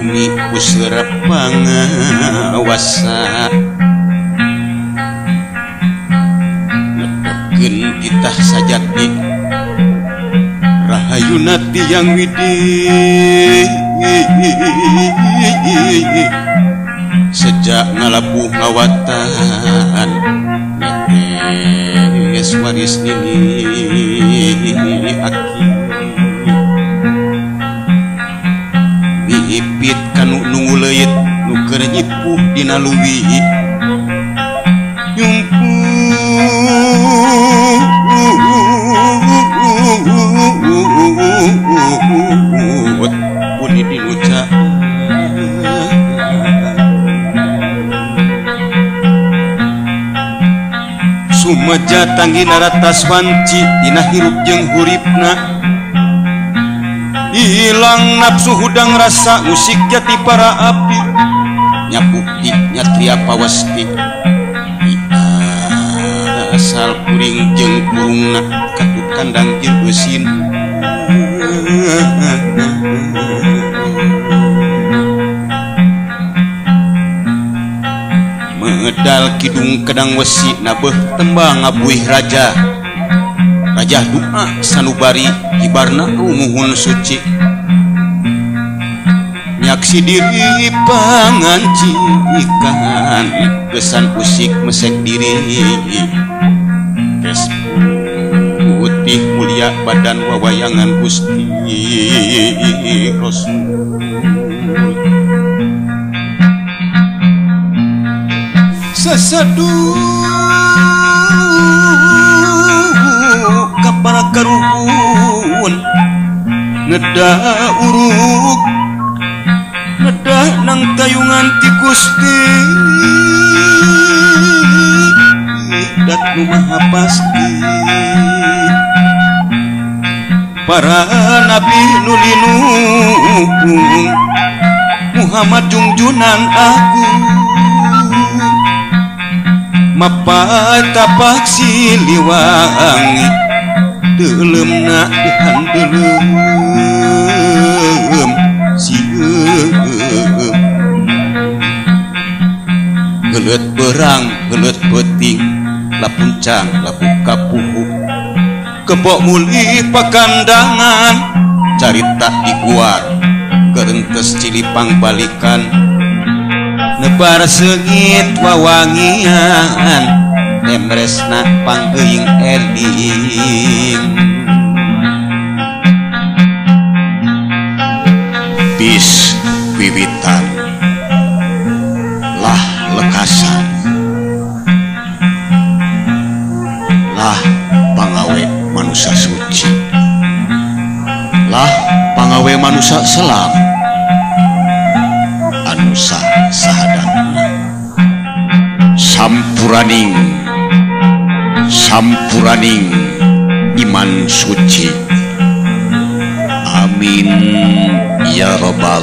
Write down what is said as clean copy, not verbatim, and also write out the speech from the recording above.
bumi puseur pangawasa netepkeun titah sajati rahayuna tiyang widi sejak ngalabuh ngawatan netes waris nini aki mihipit kanu nungu leuit nu keur nyipuh dina leuwi nyumput puni dinuca Sumeja tanggi naratas wanci dina hirup jeung huripna hilang nafsu hudang rasa musik jati para api nyabukti nyatria pawasti asal kuring jeung kurungna katut kandang jeung eusin Medal kidung kedang wesi nabeuh tembang ngabuih raja raja doa sanubari hibarna rumuhun suci nyaksi diri pangancikan kesan usik mesek diri tes putih mulia badan wawayangan Gusti Rasul seseduh kapara karuhun ngedah uruk ngedah nang tayungan ti Gusti dat nu maha pasti para nabi nu linung Muhammad jungjunan agung mapai tapak Siliwangi deuleumna dihandeuleum sieum geuleut beurang geuleut peuting lapuncang lapuh kapuhu kebok mulih pakandangan carita diguar kerentes Cilipang balikan nebar seungit wawangian emresna pangeuing eling bis wiwitan lah lekasan lah pangawe manusia suci lah pangawe manusia selam anusa sahadatna sampuraning sampuraning iman suci amin ya rabbal